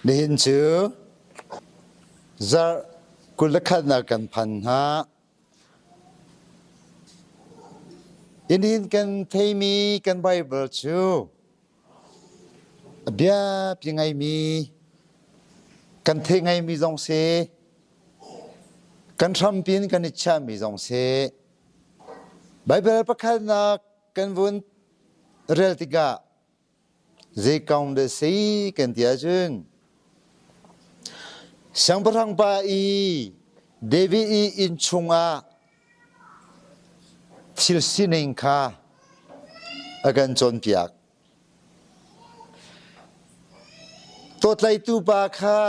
Nihin cu zarh 21nak kan phan hna. Nihin kan theimi kan Bible cu a biapi ngaimi kan theih ngaimi zong si, kan hrampi in kan i chiahmi zong si. Bible pakhatnak kan vun rel tikah Zei kong dah si kan ti ahcun siangpahrang pa i David i inn chungah thil sining kha a kan cawnpiak. Tawtlaitu pa kha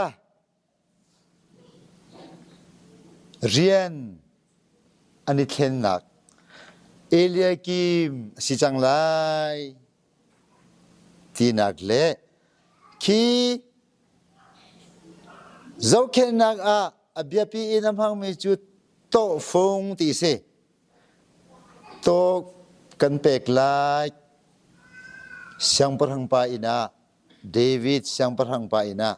Rian an i thlennak Eliakim a si cang lai tinak le khi zohkhenhnak ah a biapi in a hmangmi cu tawhfung ti si. Tawk kan pek lai. Siangpahrang pa inn ah David siangpahrang pa inn ah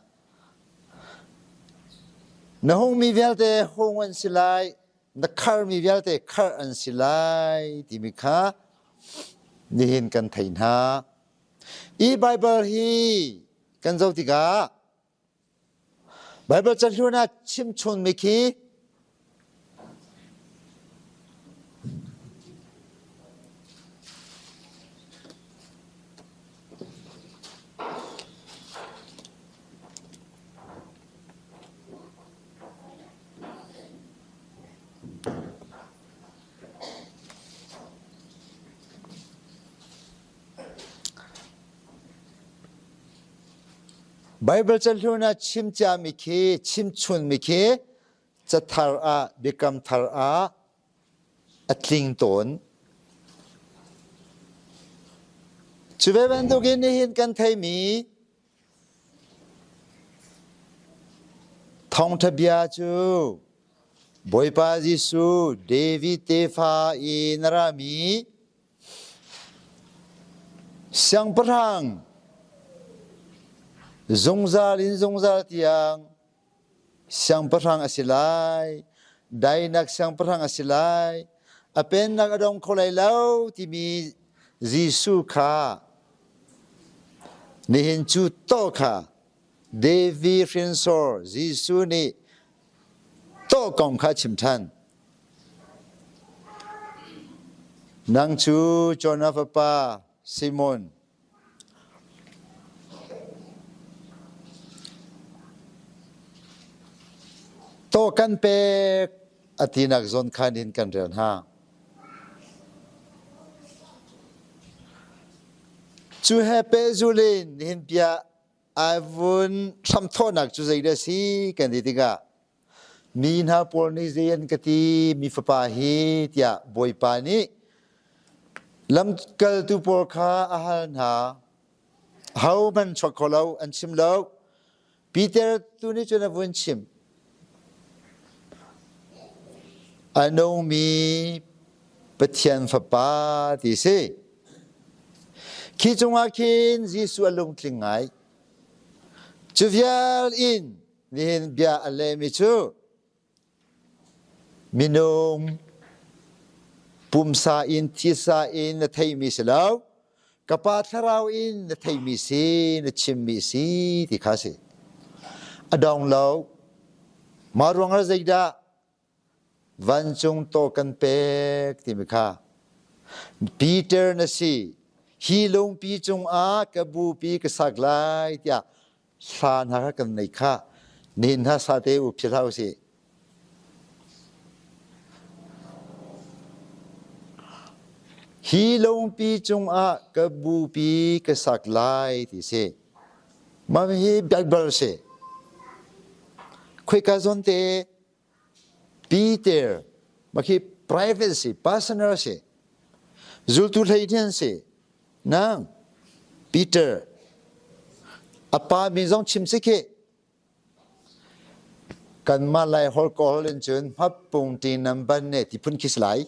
Na hungmi vialte hung an si lai, na kharmi vialte khar an si lai timi kha nihin kan thei hna. I Bible hi kan zoh tikah Bible cahlun ah chimchunmi khi Baibal cahlun ah chim ciami khi chimchunmi khi cathar ah biakam thar ah a tling tawn. Cu ve bantukin nihin kan theimi thawngṭha bia cu Bawipa Jesuh David tefa in a rami Siangpahrang zungzal in zungzal tiang siangpahrang a si lai, dainak siangpahrang a si lai, a pennak a dong kho lai lo timi Jesuh kha nihin cu to kha David hrinsor Jesuh nih to kong kha chim ṭhan. Nang cu Jonah fapa Simon, Taw kan pek a tinak zawn khan in kan rel hna. Cu he pehzul in nihin bia ai vun hramthawhnak cu zeidah si kan ti tikah mi hna pawl nih zei an ka ti mi fapa hi tiah Bawipa nih lamkaltu pawl kha a hal hna. Ahohmanh chuak kho lo an chim lo. Peter tu nih cun a vun chim. A nungmi Pathian Fapa ti si. Khi cungah khin Jesuh a lungtling ngai. Cu vial in nihin bia a lehmi cu minung pumsa in thisa in na theimi si lo ka pa thlarau in na theimi si na chimmi si ti kha si a dong lo mah ruangah zeidah vancung taw kan pek timi kha Peter na si hi lungpi cungah ka bupi ka sak lai tiah hla hna kha kan nei kha nen hna sa te u phil hlah usih hi lungpi cungah ka bupi ka sak lai ti si mah hi Bible si khoika zawn te Peter mah khi private si personal si zultu hlei thian si nang Peter a pa min zong chim si khi kanmah lai hol kawl in cun hmapung ti nam ban ne ti phun khi si lai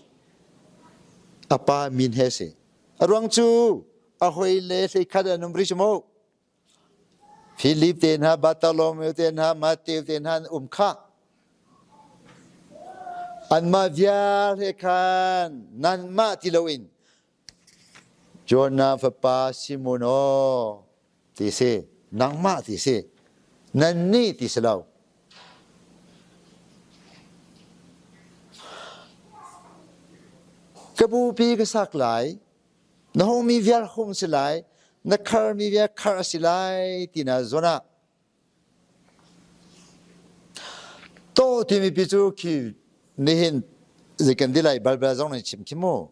a pa min he si a ruang cu a hoi le hlei khat an um ri cu mu. Philip te hna, Bartholomew te hna, Matthew te hna an um khah. Anmah vial he khan nanmah ti loin Jonah fapa Simon aw ti si, nangmah ti si, nannih ti si lo. Ka bupi ka sak lai, na hungmi vial hung si lai, na kharmi vial khar a si lai ti na zawn ah Taw timi pi cu khi nihin zei kan ti lai Baibal zong nih chim khi mu.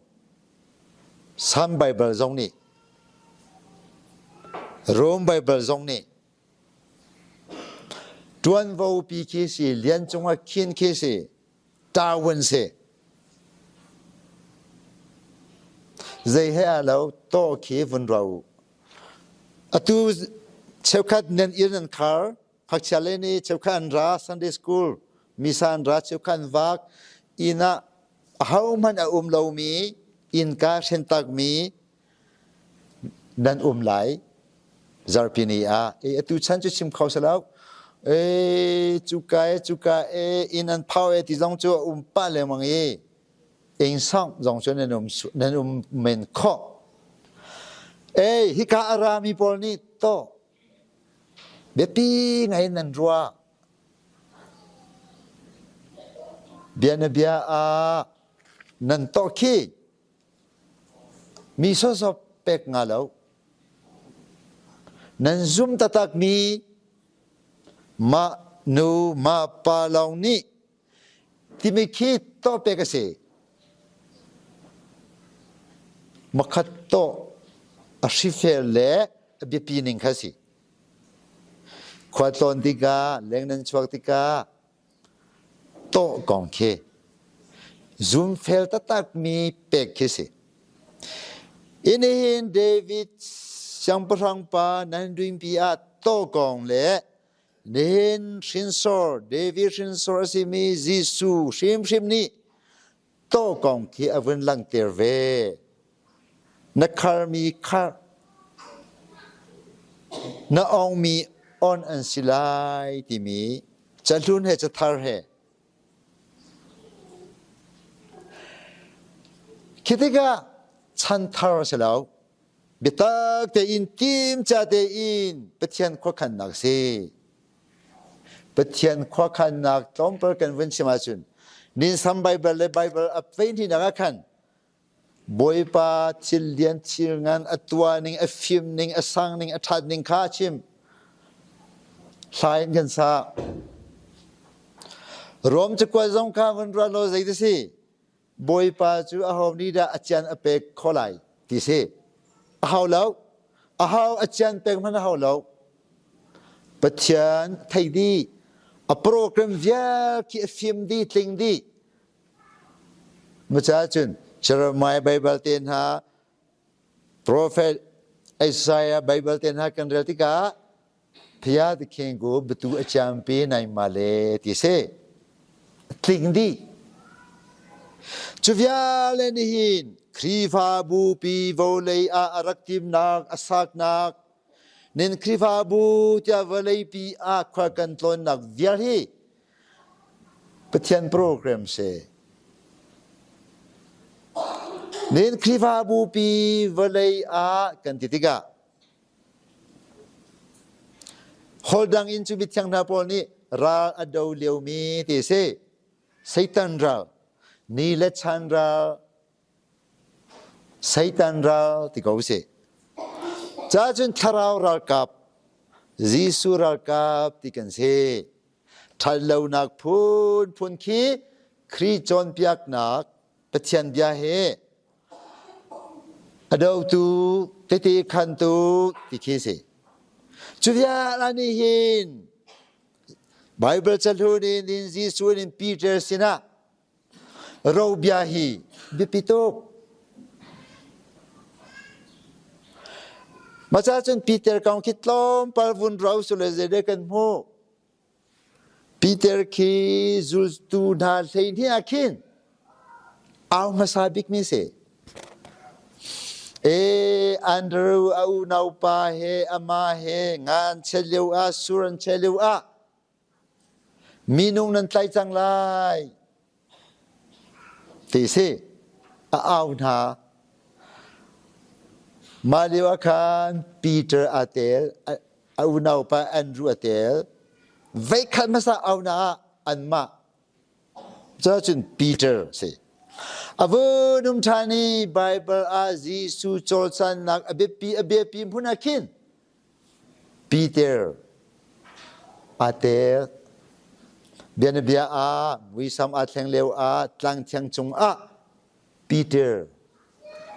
Sam Baibal zong nih Rom Baibal zong nih ṭuanvo pi khi si lian cungah khin khi si ṭawan si. Zei he aa lo taw khi vun ruah u. Atu cheukhat nan inn an khar, ngakchia le nih cheukhat an ra Sunday school, misa an ra cheukhat an vak, inn ah ahohmanh a um lomi, innka hrentakmi nan um lai. Zarhpi ni ah e atu chan cu chim kho si lo. E cuka e cuka e inn an phau e ti zong cu a um pah lengmang i Engsang zong cu nan um nan um men khawh. Ei, hika a rami pawl nih to biapi ngai in nan ruah. Bianabia ah nan to khi mi sawsawp pek nga lo. Nan zum taktak mi mah nu mah pa lawng nih timi khi tawh pek a si. Makhat tawh a hrifel le a biapi ning kha si. Khua tlawn tikah, leng nan chuak tikah tawh kong khi zumfel taktakmi pek khi si. Inihin David siangpahrang pa nan rinpi ah tawh kong le Nihin hrinsor David hrinsor a simi Jesuh hrimhrim nih tawh kong khi a vun langhter ve. Na kharmi khar, na ongmi on an si lai timi cahlun he cathar he. Khi tikah chanthar a si lo. Biatak tein timca tein Pathian khuakhannak si. Pathian khuakhannak tlawmpal kan vun chim ahcun Ninsam Baibal le Baibal a pei hnih ah khan Bawipa thil lian thil ngan a tuah ning a fim ning a sang ning a ṭhat ning kha a chim. Hla in kan sa. Rom cakuat zong kha vun ruah law zei ti si? Bawipa cu aho nih dah a cian a pek khawh lai ti si. A hau lo. A hau a cian pek hmanh a hau lo. Pathian thei dih. A program vial khi a fim dih, tling dih. Maca cun Jeremiah Bible te hna, Prophet Isaiah Bible te hna kan rel tikah Phia tikhing ku batu a champi nai ma le ti si. Tling dih. Cu viale nihin Khrihfabu pi vawlei ah a rak timnak a saknak nin Khrihfabu tiah vawlei pi ah khua kan tlawnnak vial hi Pathian program si. Nin Khrihfabu pi vawlei ah kan ti tikah Holh dang in cu mithiang hna pawl nih ral a do liomi ti a si. Satan ral, ni le chan ral, Satan ral ti ko si. Ca cun thlarau ralkap, Jesuh ralkap ti kan si. Ṭhatlonak phunphun khi Khrih cawnpiaknak Pathian bia he a dotu tete khantu ti khi si. Cu vial nih hin Bible cahlun in in Jesuh in Peter sinah ro bia hi biapi tuk. Maca cun Peter kong khi tlawmpal vun ro sule zei kan hmuh. Peter khi zultu hna 12 ah khin au hmasa bikmi si. E Andrew a unaupa he amah he ngan chel lio ah sur an chel lio ah minung nan tlai cang lai ti si a au hna. Mah lio ah khan Peter aa tel, a unaupa Andrew a tel. Veikhat hmasa au na ah anmah Cun Peter a si. A vun um ṭhan i Baibal ah Jesuh cawlcannak a biapi a biapi hmun ah khin Peter aa tel. Bianabia ah muisam aa thleng lio ah tlang thiang cung ah Peter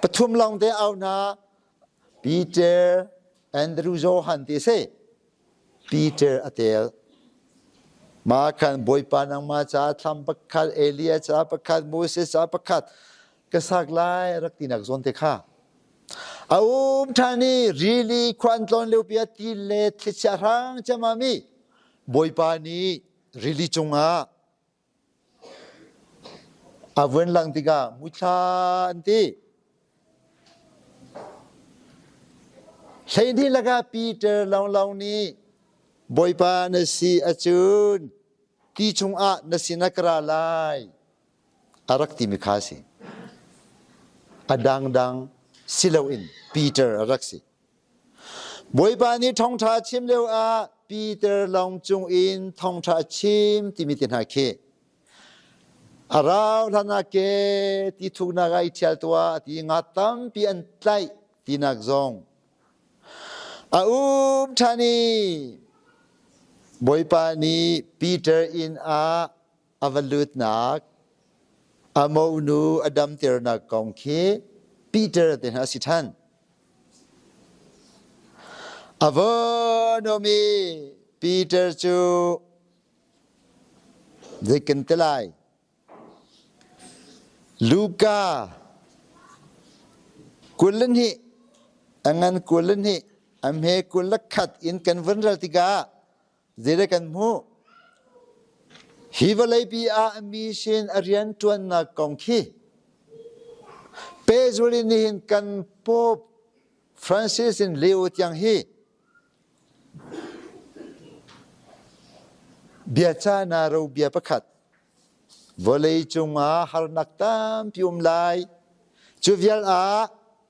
pathum lawng te au hna Peter, Andrew, Johan ti a si. Peter a tel. Mah khan Bawipa nangmah caah thlam pakhat, Elijah caah pakhat, Moses caah pakhat ka sak lai rak tinak zawn te kha. A um ṭhan i rili khua an tlawn liopi ah ti le thlichia hrang ciammam i Bawipa nih rili cungah A vun lang tikah muithla an ti. 12 lakah Peter lawnglawng nih Bawipa na si ahcun ti chungah na sinah ka ra lai a rak timi kha a si. A dangdang si loin Peter a rak si. Bawipa nih thawngṭha a chim lioah Peter lawng cungin thawngṭha a chim timi te hna khi a rau hlan ah ke ti thuknak ah i ṭhial tuah ti nga tampi an tlaih tinak zong a um ṭhan i Bawipa nih Peter inn ah a va lutnak a monu a damternak kong khi Peter te hna a si ṭhan. A va i Peter cu zei kan ti lai? Luka 22 a ngan 22 a hme 21 in kan vun ral tikah zeidah kan hmuh? Hi vawleipi ah mi sin a rianṭuannak kong khi pehzul in nihin kan Pope Francis in Leo tiang hi biacahna ro bia pakhat vawlei cungah harnak tampi um lai cu vial ah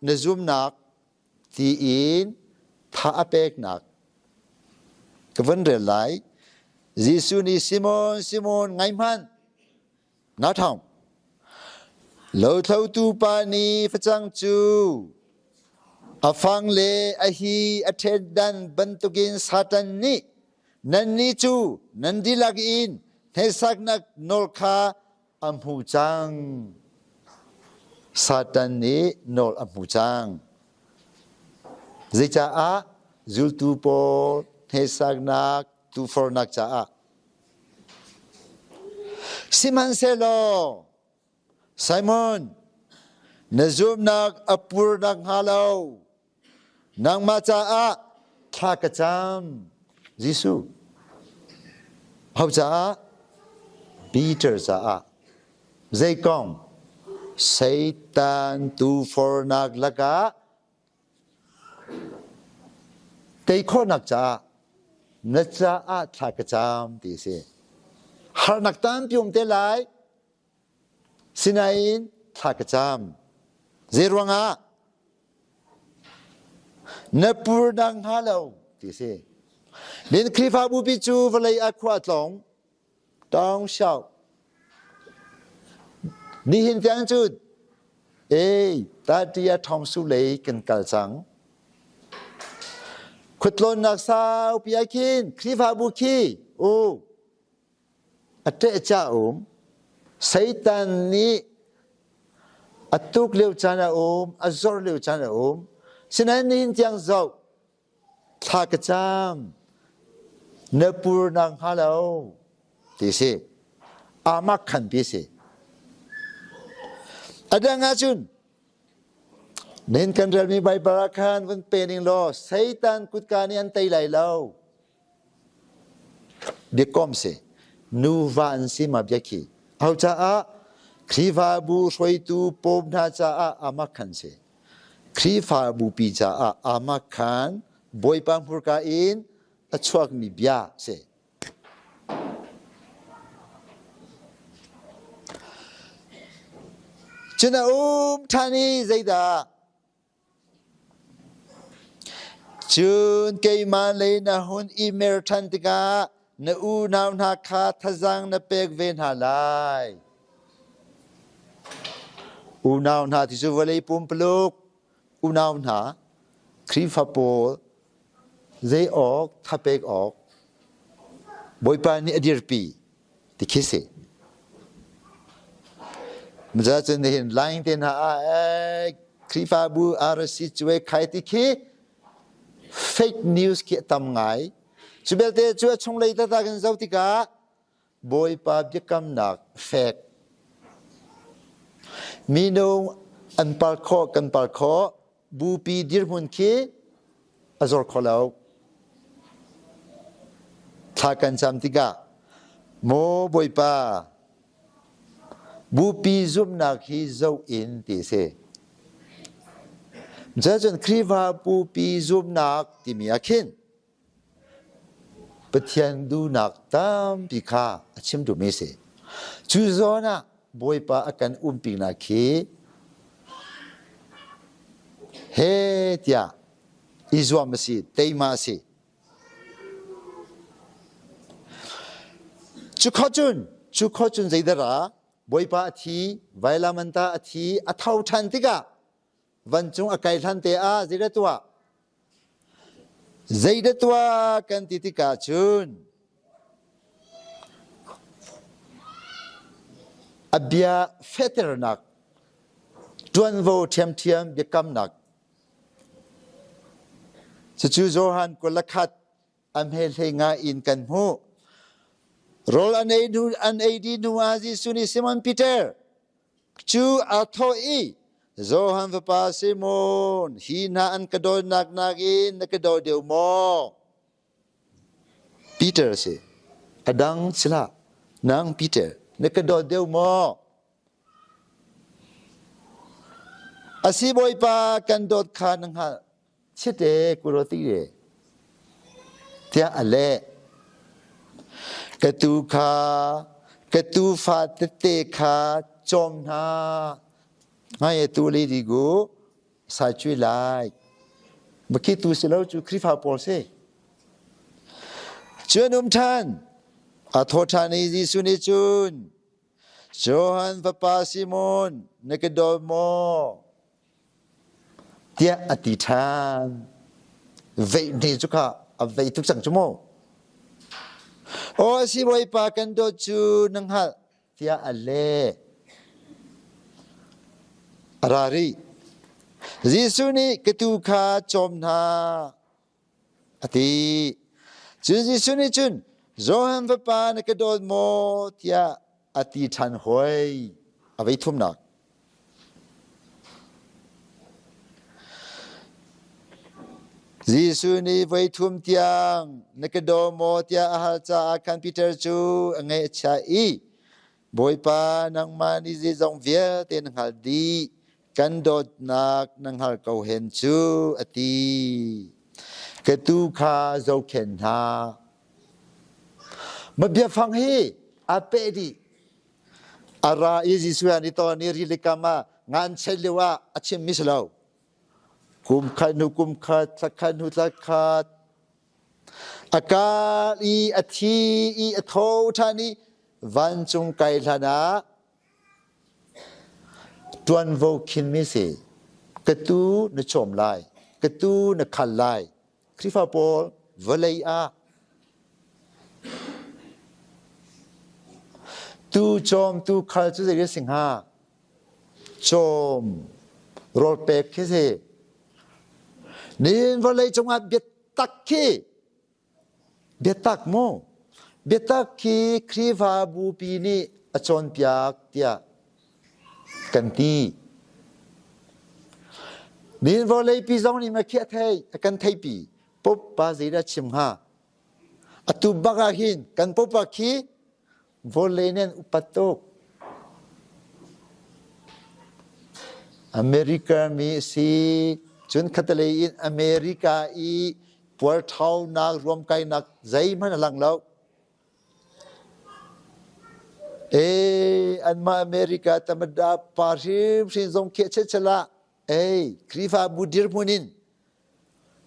na zumnak tiin tha a peknak ka vun rel lai. Jesuh nih Simon, Simon, ngai hmanh. Na thong. Lothlotu pa nih facang cu a fang le a hi a ṭhendan bantukin Satan nih nannih cu nan dihlak in hneksaknak nawl kha a hmu cang. Satan nih nawl a hmu cang. Zeicaah zultu pawl hneksaknak tufornak caah. Sihmanhsehlaw Simon, na zumnak a pur nakhnga lo nangmah caah thla ka cam. Jesuh, ho caah? Peter caah. Zei kong? Satan tufornak lakah Tei khawhnak caah na caah thla ka cam ti a si. Harnak tampi um te lai. Sinain thla ka cam. Zei ruangah? Na purnak hnga lo ti a si. Nin Khrihfabu pi cu vawlei ah khua a tlawng. Tawng xiao. Nihin tiang cu ei tatia thong su lei kan kal cang. Khuatlawnnak saupi ah khin Khrihfabu khi u a ṭeh ca um. Satan nih a tuk lio caan a um, a zor lio caan a um. Sinain nihin tiang zoh thla ka cam na pur nak hnga lo ti si amak khan pi si a dang ahcun nin kan relmi Baibal ah khan vun pe ning law Satan kutka nih an tei lai lo biakom si nuva an si ma bia khi ho caah Khrihfabu hruaitu pawm hna caah amak khan si. Khrihfa bupi caah amakhan Bawipa hmurka in a chuakmi bia si. Cun a um ṭhan i zeidah? Cun keimah lei na hun i mer ṭhan tikah na unau hna kha thazaang na pek ve hna lai. Unau hna ti cu vawlei pumpuluk unau hna Khrihfa pawl zei awk thapek awk Bawipa nih a dirpi ti khi si. Maza cun nihin line te hna ah Khrihfabu RC cuai khai ti khi fake news khi a tam ngai. Cu belte cu a chunglei tata kan zoh tikah Bawipa biakamnak fek. Minung an par khawh kan par khawh bupi dirhmun khi a zor kho lo. Thla kan cam tikah maw Bawipa bupi zumhnak hi zoh in ti a si. Cun Khrihfa bupi zumhnak timi ah khin Pathian duhnak tampi kha a chim duhmi a si. Cu zawn ah Bawipa a kan umpinak khi he tiah i zuam a si, teima a si. Cu kho cun, cu kho cun zeidah ra? Bawipa a thi, vailamanta a thi, a tho ṭhan tikah vancung a kai hlan te ah zeidah tuah? Zeidah tuah kan ti tikah cun a bia fehternak ṭuanvo ṭhiamṭhiam biakamnak cucu Johan 21 a hme hlei nga in kan hmuh. Rawl an ei hnu an ei dih hnu ah Jesuh nih Simon Peter Cu aa thawh i, Johan fapa Simon, hi hna an ka dawtnak nakin na ka daw deuh maw? Peter a si. A dang si hlah. Nang Peter, na ka dawt deuh maw? A si Bawipa, kan dawt kha na hngalh. Chite kuroti re tiah a leh. Ka tuu kha ka tuufa tete kha cawm hna. Ngai e tu le di gu sai chui lai. Makhi tu si lo cu Khrihfa pawl si. Cun um ṭhan. A thaw ṭhan i Jesuh nih cun Johan fapa Simon na ka daw maw? Tiah a ti ṭhan. Veih hne cu kha a vei tuk cang cu mu. Aw a si Bawipa kan dawt cu na hngalh tiah a leh. A ra rih. Jesuh nih ka tuu kha cawm hna a ti. Cun Jesuh nih cun Johan fapa na ka dawt maw tiah a ti ṭhan hoi. A vei thumnak. Jesuh nih voi thum tiang na ka daw maw tiah a hal caah khan Peter cu a ngaih a chia i Bawipa nangmah nih zeizong vialte na hngalh dih kan dawtnak na hngal ko hen cu a ti. Ka tuu kha zohkhenh hna. Ma biafang hi a peh dih. A ra i Jesuh an i ton i rilikam ah ngan chet lio ah a chimmi si lo. Kum khat hnu kum khat, thla khat hnu thla khat, a kal i a thi i a tho ṭhan i vancung kai hlan ah ṭuanvo khinmi si. Ka tuu na cawm lai, ka tuu na khal lai. Khrihfa pawl vawlei ah tuu cawm tuu khal cu zei a si hnga? Cawm rawl pek khi si. Nihin vawlei cungah biatak khi biatak mu biatak khi Khrihfabu pi nih a cawnpiak tiah kan ti. Nihin vawlei pi zong nih ma khi a thei a kan theipi Pope zeidah chim hnga? Atu bak ah hin kan Pope khi vawlei nih an upat tuk. America mi a si. Cun khatalei in America i puarthaunak ruamkainak zeihmanh a lang lo. Ee, anmah America tamada pa hrimhrim zong khi a chechala ei Khrihfabu dirhmun in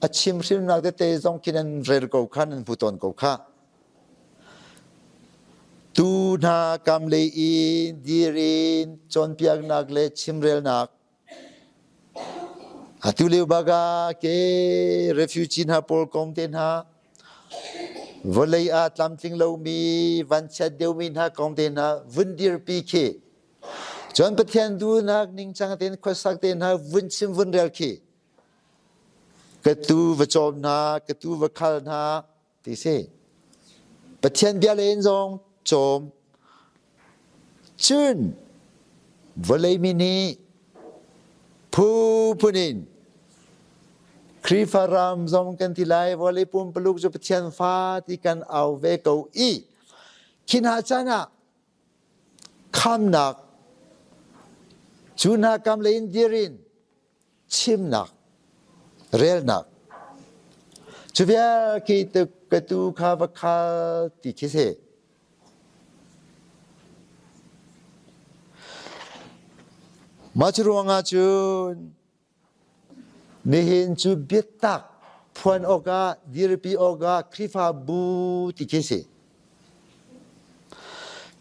a chim hrimnak tete zong khi nan rel ko kha nan hmu tawn ko kha. Tu hna kam lei in dir in cawnpiaknak le chimrelnak Atu lio bak ah ke refugee hna pawl kong te hna vawlei ah tlamtling lomi vanchiat deuhmi hna kong te hna vun dirpi khi cun Pathian duhnak ningcang tein khuasak te hna vun chim vun rel khi ka tu va cawm hna ka tu va khal hna ti si. Pathian bia len zong cawm. Cun vawlei mi nih phu phun in Khrihfa ram zong kan ti lai vawlei pumpaluk cu Pathian fa ti kan au ve ko i khi hna caan ah khamnak cu hna kam lei in dir in chimnak, relnak. Cu vial khi ka tu kha va khal ti khi si. Mah cu ruangah cun nihin cu biatak phuan awkah dirpi awkah Khrihfabu ti khi si.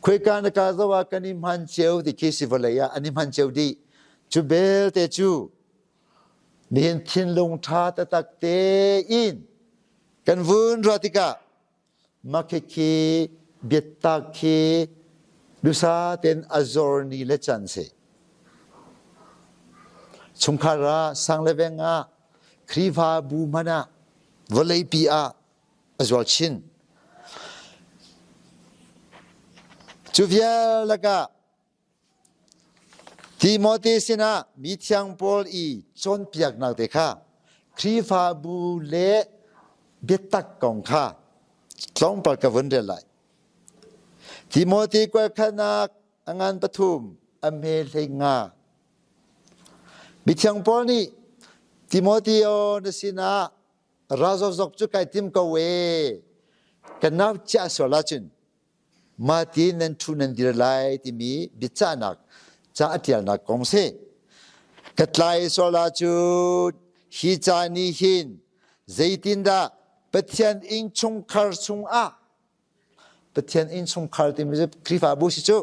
Khuika na ka zoh ah kan i hman cio ti khi si vawlei ah an i hman cio dih. Cu belte cu nihin thinlung ṭha taktak tein kan vun ruah tikah makhikhi biatak khi dusa tein a zor ni le can si. Chungkhar ah, sang le veng ah, Khrihfabu hmanh ah, vawleipi ah a zual chin. Cu vial lakah Timote sinah mithiang Paul i cawnpiaknak te kha Khrihfabu le biatak kong kha tlawmpal ka vun rel lai. Timote kualkhalnak a ngan pathum a hme hlei nga. Mithiang Paul nih Timoteo na sinah ra zokzok cu kai tim ko e. Ka nau chiah sual ahcun Mah ti nan ṭhu nan dir lai timi biacahnak ca a ṭialnak kong si. Ka tlai sual ahcun hi ca nih hin zeitindah Pathian innchungkhar chungah Pathian innchungkhar timi cu Khrihfabu si cu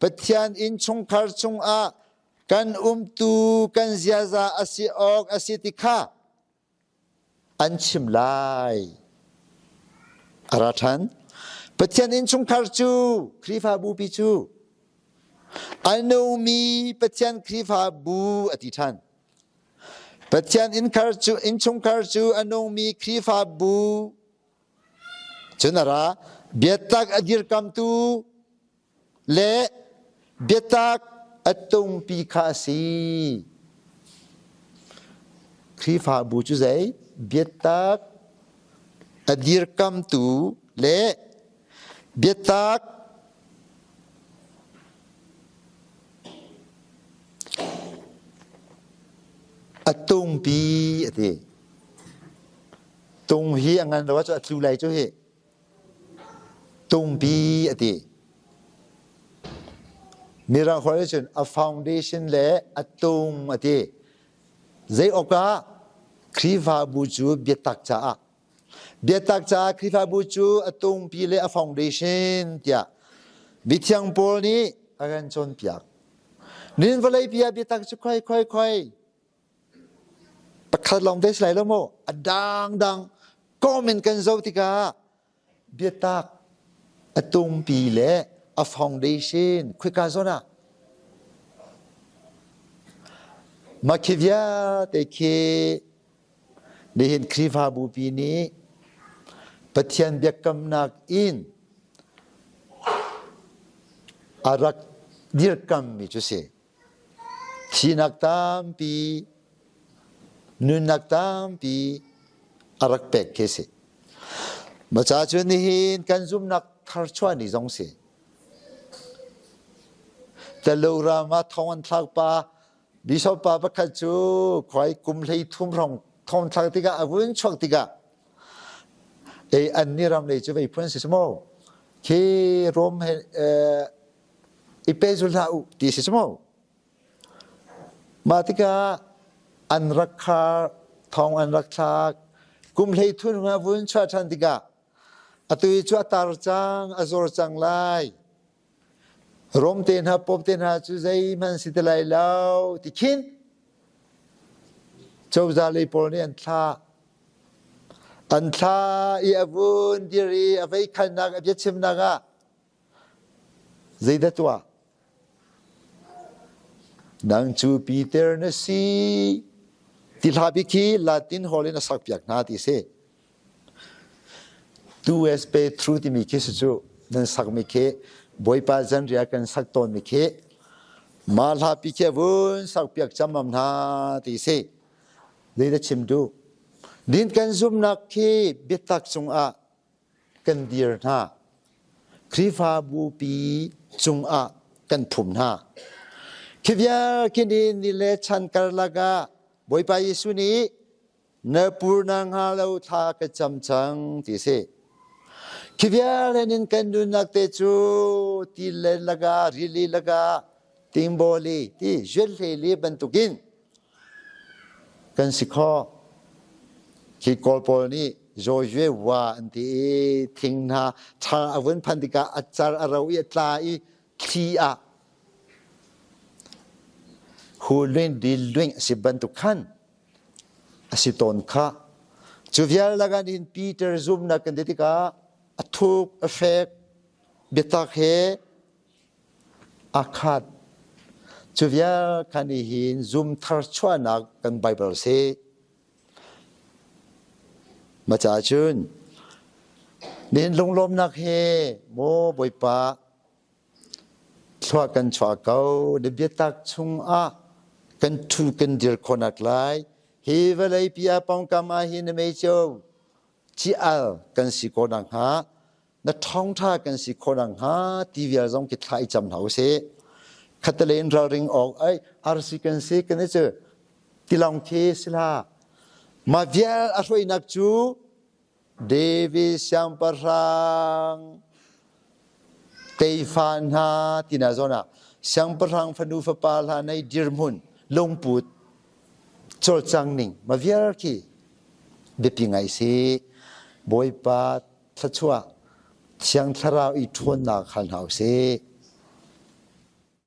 Pathian innchungkhar chungah kan umtu kan ziaza a si awk a si ti kha an chim lai. A ra ṭhan. Pathian innchungkhar cu Khrihfabu pi cu a nungmi Pathian Khrihfabu a ti ṭhan. Pathian innchungkhar cu a nungmi Khrihfabu cun a ra. Biatak a dirkamtu le biatak a tungpi kha a si. Khrihfabu cu zei? Biatak a dirkamtu le biatak a tungpi a ti. Tung hi a ngan lo ahcun a tlu lai cu hi. Tungpi a ti. Mirang holh nih cun a foundation le a tung a ti. Zei awk ah Khrihfabu cu biatak caah biatak caah Khrihfabu cu a tungpi le a foundation tiah mithiang Paul nih a kan cawnpiak. Nin vawlei pi ah biatak cu khoi khoi khoi Pakhat lawng te si lai lo maw? A dangdang comment kan zoh tikah biatak a tungpi le a foundation khika zawn ah mah khi vialte khi nihin Khrihfabu pi nih Pathian biakamnak in a rak dirkammi cu si. Thihnak tampi, nunnak tampi a rak pek khi si. Maca cu nihin kan zumnak tharchuah ni zong si. Talo ram ah thong an thlak pa. Bishop pa pakhat cu khuai kum 13 hrawng thongthlak tikah a vun chuak tikah ei an ni ram lei cu vei phun si maw khi Rom he i pe zul hlah u ti si maw mah tikah an rak khar thong an rak thlak kum 13 nga vun chuah ṭhan tikah atu i cu a tar cang a zor cang lai Rom te hna pop te hna cu zeihmanh si ti lai lo ti khin cozah lei pawl nih an thlah. An thlah i a vun dir i a veikhannak a biachimnak ah zeidah tuah? Nang cu Peter na si ti hla bik khi Latin holh in a sakpiak hna ti si. Tu es Petru timi khi si cu nan sakmi khi Bawipa zanriah kan sak tawnmi khi mah hla pi khi a vun sakpiak camam hna ti si. Zeidah chim duh? Din kan zumnak khi biatak cungah kan dir hna. Khrihfabu pi cungah kan phum hna. Khi vial khi ni ni le chan karlak ah Bawipa Jesuh nih na pur na hnga lo thla ka cam cang ti si. Khi vial in kan nunnak te cu ti le laka rili laka tingbawli ti zuanhleli bantukin kan si kho. Khi Kawl pawl nih Joshua wa an ti i thing hna thar a vun phan tikah a car a ro i a tla i thli ah hu luin di luin a si bantuk khan a si tawn kha. Cu vial lakah hin Peter zumnak kan ti tikah a thuk a fek biatak he a khat. Cu vial khan hin zum thar chuahnak kan Bible si. Ma ca cun nihin lunglawmnak he maw Bawipa Thlua kan chuah ko. Na biatak chungah kan ṭhu kan dir khawhnak lai. Hi vawleipi ah pawngkam ah hin na mei cio ci-al kan si khawh nakhnga, na ṭhawngṭha kan si khawh nakhnga ti vial zong khi thla i cam hna usih. Khattelei in ralring awk ai arsi kan si kan i cu tilawng khi si hlah. Mah vial a hruainak cu David siangpahrang tefa hna tina zawn ah siangpahrang fanu fapa hla nei dirhmun lungput cawlcang ning ma vial khi biapi ngai si Bawipa thluachuah Thiang Thlarau i ṭhawnnak hal hna usih.